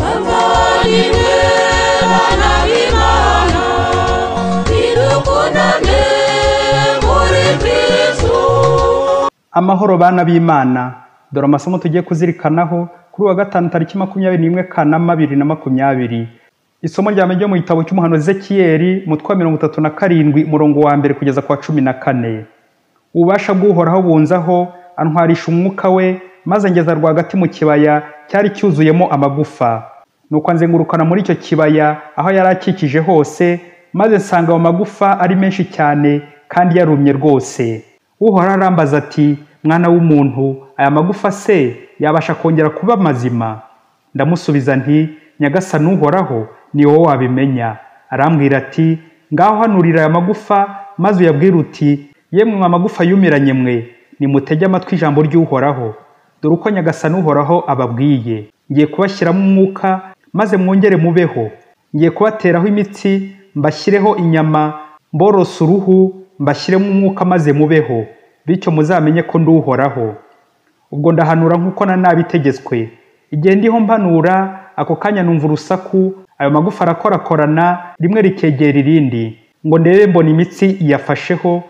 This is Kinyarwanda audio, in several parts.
Bavandimwe bana b'Imana, nidukundane muri Kristo. Amahoro bana b'Imana, dore amasomo tugiye kuzirikanaho kuri wa gatanu tariki 21 Kanama 2020. Isomo rya mbere ryo mu gitabo cy'umuhanuzi Ezekiyeli, umutwe wa 37 umurongo wa mbere kugeza ku wa 14. Ububasha bw'Uhoraho bunzaho, antwarisha umwuka we, maze ngeza rwagati mu kibaya cyari cyuzuyemo amagufa. Nuko anzengurukana muri icyo kibaya aho yari akikije hose, maze nsanga ayo magufa ari menshi cyane kandi yarumye rwose. Uhoraho arambaza ati: mwana w'umuntu, aya magufa se yabasha kongera kuba mazima? Ndamusubiza nti: Nyagasani Uhoraho, ni wowe wabimenya. Arambwira ati: ngaho hanurira aya magufa, maze uyabwire uti: yemwe mwa magufa yumiranye mwe, nimutege amatwi ijambo ry'Uhoraho. Dore uko Nyagasani Uhoraho ababwiye: ngiye kubashyiramo umwuka, maze mwongere mubeho. Ngiye kubateraho imitsi, mbashyireho inyama, mborose uruhu, mbashyiremo umwuka maze mubeho. Bityo muzamenye ko ndi Uhoraho. Ubwo ndahanura nk'uko nabitegetswe. Igihe ndiho mpanura, ako kanya numva urusaku, ayo magufa arakorakorana, rimwe rikegera irindi. Ngo ndebe mbona imitsi iyafasheho,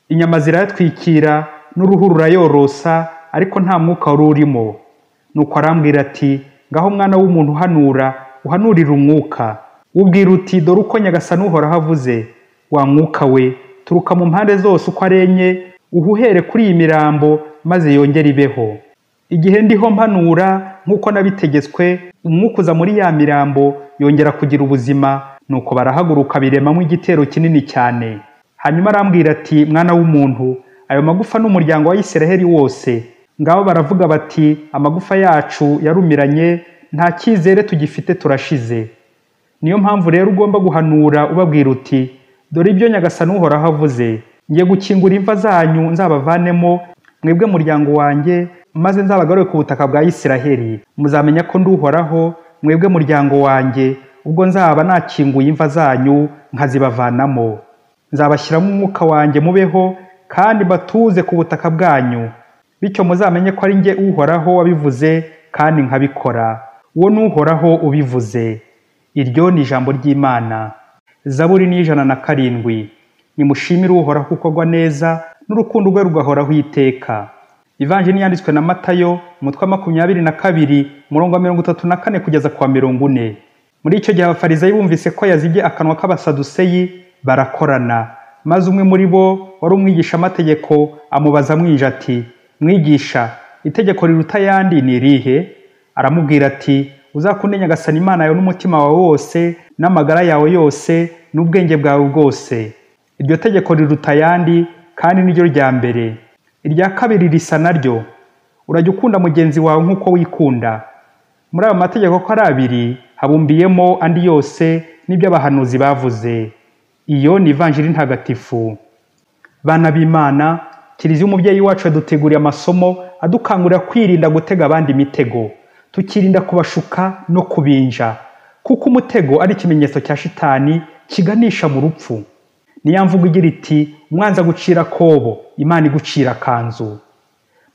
inyama zirayatwikira, n'uruhu rurayorosa, ariko nta mwuka wari urimo. Nuko arambwira ati: ngaho mwana w'umuntu, uhanura, uhanurire umwuka. Ubwira uti: dore uko Nyagasani Uhoraho avuze, wa mwuka we, turuka mu mpande zose uko ari enye, uhuhere kuri iyi mirambo, maze yongere ibeho. Igihe ndiho mpanura nk'uko nabitegetswe, umwuka uza muri ya mirambo, yongera kugira ubuzima. Nuko barahaguruka biremamo igitero kinini cyane. Hanyuma arambwira ati: mwana w'umuntu, ayo magufa n'umuryango wa Isiraheli wose. Ngabo baravuga bati: amagufa yacu yarumiranye, nta cyizere tugifite, turashize. Niyo mpamvu rero ugomba guhanura ubabwira uti: dore ibyo Nyagasani Uhoraho avuze, ngiye gukingura imva zanyu nzabavanemo, mwebwe muryango wanjye, maze nzabagarure ku butaka bwa Isiraheli. Muzamenya ko ndi Uhoraho, mwebwe muryango wanjye, ubwo nzaba nakinguye imva zanyu nkazibavanamo. Nzabashyiramo umwuka wanjye mubeho, kandi mbatuze ku butaka bwanyu. Bityo muzamenye ko ari njye Uhoraho wabivuze kandi nkabikora. Uwo ni Uhoraho ubivuze. Iryo ni ijambo ry'Imana. Zaburi ni 107. Nimushimire Uhoraho kuko agwa neza, n'urukundo rwe rugahoraho iteka. Ivanjiri yanditswe na Matayo, umutwe wa 22, umurongo wa 34 kugeza ku wa 40. Muri icyo gihe abafarisayo bumvise ko yazibye akanwa k'abasaduseyi, barakorana. Maze umwe muri bo wari umwigishamategeko amubaza amwinja ati: mwigisha, itegeko riruta ayandi ni irihe? Aramubwira ati: uzakunde Nyagasani Imana yawe n'umutima wawe wose, n'amagara yawe yose, n'ubwenge bwawe bwose. Iryo tegeko riruta ayandi, kandi niryo rya mbere. Irya kabiri risa naryo: urajya ukunda mugenzi wawe nk'uko wikunda. Muri ayo mategeko ko ari abiri, habumbiyemo andi yose n'ibyo abahanuzi bavuze. Iyo ni Ivanjiri ntagatifu. Bana b'Imana, Kiliziya umubyeyi wacu yaduteguriye amasomo adukangurira kwirinda gutega abandi imitego, tukirinda kubashuka no kubinja, kuko umutego ari ikimenyetso cya shitani kiganisha mu rupfu. Niya mvugo igira iti: umwanzi agucira kobo, Imana igucira kanzu.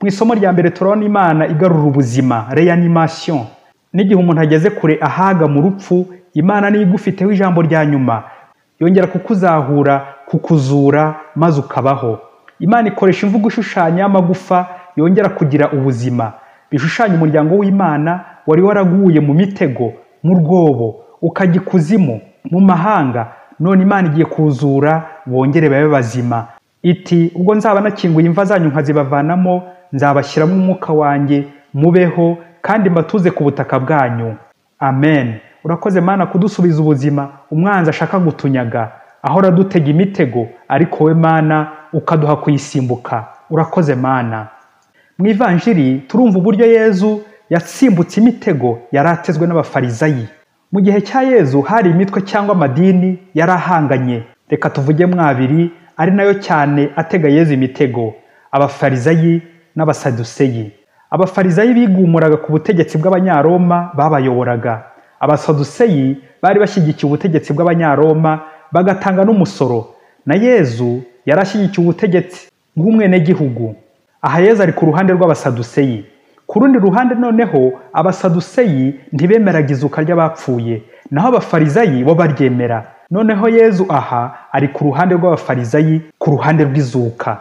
Mu isomo rya mbere turabona Imana igarura ubuzima, reanimation. N'igihe umuntu ageze kure ahaga mu rupfu, Imana niyo igufiteho ijambo rya nyuma, yongera kukuzahura, kukuzura, maze ukabaho. Imana ikoresha imvugo ishushanya y'amagufa yongera kugira ubuzima, bishushanya umuryango w'Imana wari waraguye mu mitego, mu rwobo, ukajya ikuzimu, mu mahanga. None Imana igiye kuzura bongere babe bazima. Iti: ubwo nzaba nakinguye imva zanyu nkazibavanamo, nzabashyiramo umwuka wanjye mubeho, kandi mbatuze ku butaka bwanyu. Amen. Urakoze Mana kudusubiza ubuzima umwanzi ashaka gutunyaga, ahora adutega imitego, ariko we Mana ukaduha kuyisimbuka. Urakoze Mana. Mu Ivanjiri turumva uburyo Yezu yasimbutse imitego yari atezwe n'abafarizayi. Mu gihe cya Yezu hari imitwe cyangwa amadini yari ahanganye, reka tuvuge mwabiri, ari nayo cyane atega Yezu imitego: abafarizayi n'abasaduseyi. Abafarizayi bigumuraga ku butegetsi bw'Abanyaroma babayoboraga. Abasaduseyi bari bashyigikiye ubutegetsi bw'Abanyaroma bagatanga n'umusoro. Na Yezu yari ashyigikiye ubutegetsi nk'umwenegihugu. Aha Yezu ari ku ruhande rw'abasaduseyi. Ku rundi ruhande noneho abasaduseyi ntibemeraga izuka ry'abapfuye, naho abafarizayi bo baryemera. Noneho Yezu aha ari ku ruhande rw'abafarizayi, ku ruhande rw'izuka.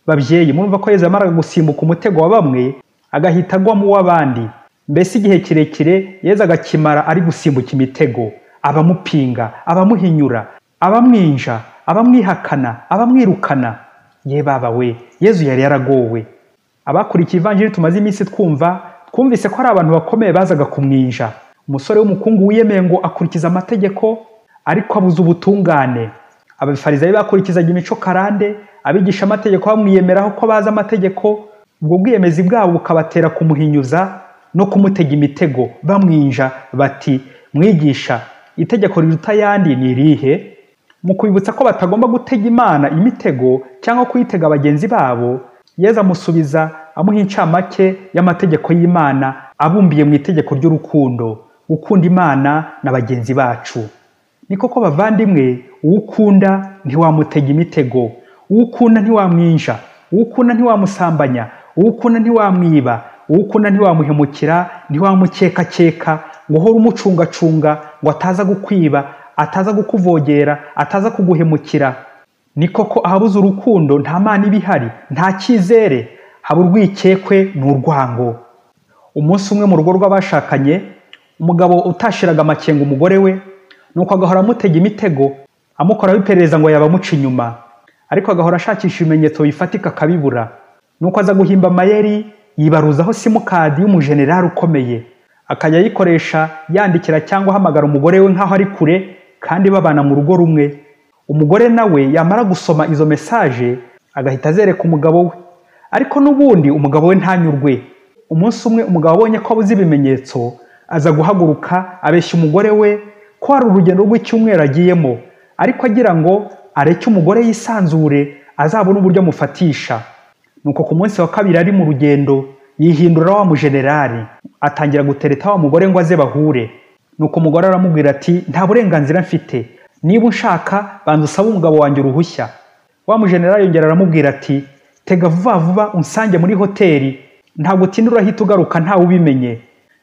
Babyeyi, murumva ko Yezu yamaraga gusimbuka umutego wa bamwe agahita agwa mu w'abandi. Mbese igihe kirekire Yezu agakimara ari gusimbuka imitego, abamupinga, abamuhinyura, abamwinja, abamwihakana, abamwirukana. Ye baba we, Yezu yari yaragowe. Abakurikiye ivanjiri tumaze iminsi twumva, twumvise ko ari abantu bakomeye bazaga kumwinja. Umusore w'umukungu wiyemeye ngo akurikiza amategeko ariko abuze ubutungane. Abafarizayi bakurikizaga imico karande, abigisha amategeko bamwiyemeraho ko bazi amategeko, ubwo bwiyemezi bwabo bukabatera kumuhinyuza no kumutega imitego, bamwinja bati: mwigisha, itegeko riruta ayandi ni irihe? Mu kwibutsa ko batagomba gutega Imana imitego cyangwa kuyitega bagenzi babo, Yezu amusubiza amuha incamake y'amategeko y'Imana abumbiye mu itegeko ry'urukundo, gukunda Imana na bagenzi bacu. Ni koko bavandimwe, uwo ukunda ntiwamutega imitego, uwo ukunda ntiwamwinja, uwo ukunda ntiwamusambanya, uwo ukunda ntiwamwiba, uwo ukunda ntiwamuhemukira, ntiwamukekakeka ngo uhore umucungacunga ngo ataza gukwiba, ataza gukuvogera, ataza kuguhemukira. Ni koko ahabuze urukundo nta Mana iba ihari, nta cyizere, haba urwikekwe n'urwango. Umunsi umwe mu rugo rw'abashakanye, umugabo utashiraga amakenga umugore we, nuko agahora amutega imitego, amukoraho iperereza ngo yaba amuca inyuma, ariko agahora ashakisha ibimenyetso bifatika akabibura. Nuko aza guhimba amayeri, yibaruzaho simukadi y'umujenerali ukomeye, akajya ayikoresha yandikira cyangwa ahamagara umugore we nk'aho ari kure kandi babana mu rugo rumwe. Umugore nawe yamara gusoma izo mesaje agahita azereka umugabo we, ariko n'ubundi umugabo we ntanyurwe. Umunsi umwe umugabo abonye ko abuze ibimenyetso, aza guhaguruka abeshya umugore we ko hari urugendo rw'icyumweru agiyemo, ariko agira ngo areke umugore yisanzure azabone uburyo amufatisha. Nuko ku munsi wa kabiri ari mu rugendo yihindura wa mujenerali, atangira gutereta wa mugore ngo aze bahure. Nuko umugore aramubwira ati: nta burenganzira mfite, niba unshaka banza usabe umugabo wanjye uruhushya. Wa mujenerali yongera aramubwira ati: tega vuba vuba unsange muri hoteli, ntabwo utinda urahita ugaruka ntawe ubimenye,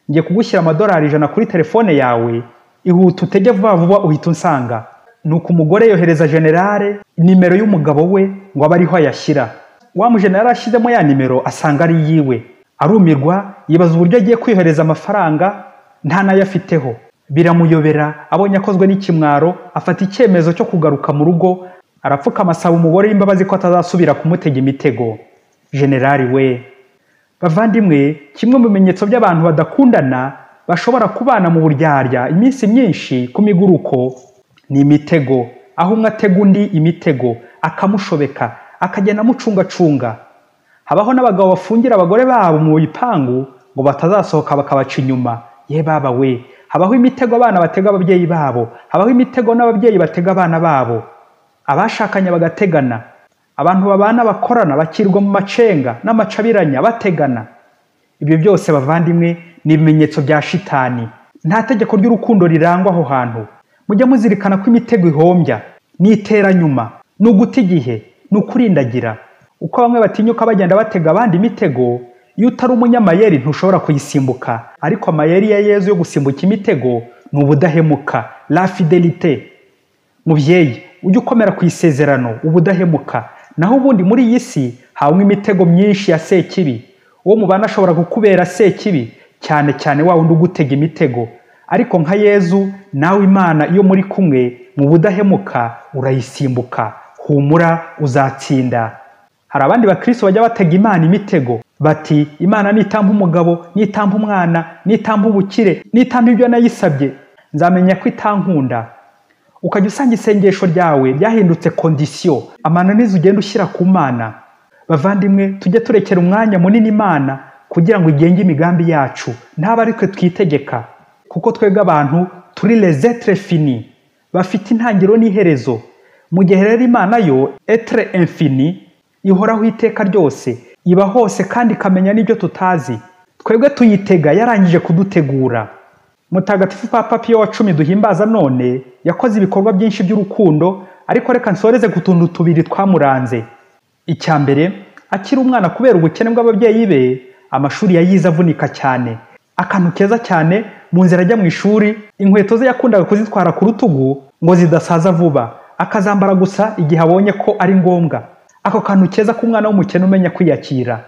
ngiye kugushyira $100 kuri telefone yawe, ihute utege vuba vuba uhita unsanga. Nuko umugore yohereza generale nimero y'umugabo we ngo abe ariho ayashyira. Wa mujenerali ashyizemo ya nimero asanga ari iyiwe, arumirwa, yibaza uburyo agiye kwihereza amafaranga nta nayo afiteho. Biramuyobera, abonye akozwe n'ikimwaro, afata icyemezo cyo kugaruka mu rugo, arapfukama asaba umugore w'imbabazi ko atazasubira kumutega imitego. Generali we! Bavandimwe, kimwe mu bimenyetso by'abantu badakundana bashobora kubana mu buryarya iminsi myinshi ku miguruko ni imitego, aho umwe atega undi imitego akamushobeka, akagenda amucungacunga. Habaho n'abagabo bafungira abagore babo mu bipangu ngo batazasohoka bakabaca inyuma. Ye baba we! Habaho imitego abana batega ababyeyi babo, habaho imitego n'ababyeyi batega abana babo, abashakanye bagategana, abantu babana bakorana bakirwa mu macenga n'amacabiranya bategana. Ibyo byose bavandimwe ni ibimenyetso bya shitani. Nta tegeko ry'urukundo rirangwa aho hantu. Mujye muzirikana ko imitego ihombya, ni iteranyuma, ni uguta igihe, ni ukurindagira. Uko bamwe batinyuka bagenda batega abandi imitego, iyo utari umunyamayeri ntushobora kuyisimbuka. Ariko amayeri ya Yezu yo gusimbuka imitego ni ubudahemuka, la fidelite. Mubyeyi, ujye ukomera ku isezerano, ubudahemuka. Naho ubundi muri iyi si habamo imitego myinshi ya sekibi. Uwo mubana ashobora kukubera sekibi, cyane cyane wa wundi ugutega imitego. Ariko nka Yezu, nawe Imana iyo muri kumwe mu budahemuka urayisimbuka. Humura, uzatsinda. Hari abandi bakristo bajya batega Imana imitego bati: Imana nitampa umugabo, nitampa umwana, nitampa ubukire, nitampa ibyo nayisabye, nzamenya ko itankunda. Ukajya usanga isengesho ryawe ryahindutse kondisiyo, amananiza ugenda ushyira ku Mana. Bavandimwe, tujye turekera umwanya munini Imana kugira ngo igenge imigambi yacu, ntaba ari twe twitegeka, kuko twebwe abantu turi les êtres finis, bafite intangiriro n'iherezo. Mu gihe rero Imana yo être infini, ihoraho iteka ryose, iba hose kandi ikamenya n'ibyo tutazi. Twebwe tuyitega yarangije kudutegura. Mutagatifu Papa Piyo wa 10 duhimbaza none yakoze ibikorwa byinshi by'urukundo, ariko reka nsoreze ku tuntu tubiri twamuranze. Icya mbere, akiri umwana kubera ubukene bw'ababyeyi be, Amashuri yayize avunika cyane. Akantu keza cyane, mu nzira ajya mu ishuri, inkweto ze yakundaga kuzitwara ku rutugu ngo zidasaza vuba, akazambara gusa igihe abonye ko ari ngombwa. Ako kantu keza k'umwana w'umukene umenya kwiyakira.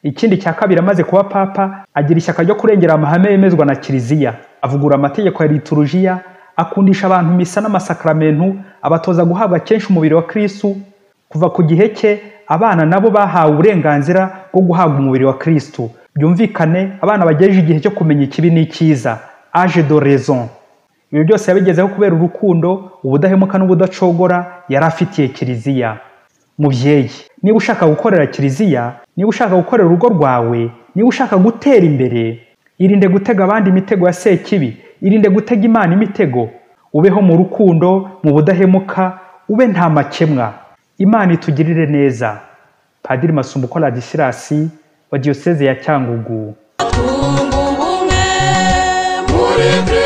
Ikindi cya kabiri, amaze kuba papa, agira ishyaka ryo kurengera amahame yemezwa na Kiliziya, avugura amategeko ya liturujiya, akundisha abantu misa n'amasakramentu, abatoza guhabwa kenshi umubiri wa Kristu. Kuva ku gihe cye, abana nabo bahawe uburenganzira bwo guhabwa umubiri wa Kristu. Byumvikane, abana bagejeje igihe cyo kumenya ikibi n'icyiza, âge de raison. Ibi byose yabigezeho kubera urukundo, ubudahemuka n'ubudacogora yari afitiye Kiliziya. Mubyeyi, niba ushaka gukorera Kiliziya, niba ushaka gukorera urugo rwawe, niba ushaka gutera imbere, irinde gutega abandi imitego ya Sekibi, irinde gutega Imana imitego. Ubeho mu rukundo, mu budahemuka, ube nta makemwa. Imana itugirire neza. Padiri Masumbuko Ladislas wa Diyoseze ya Cyangugu. Twunga ubumwe muri Kristo.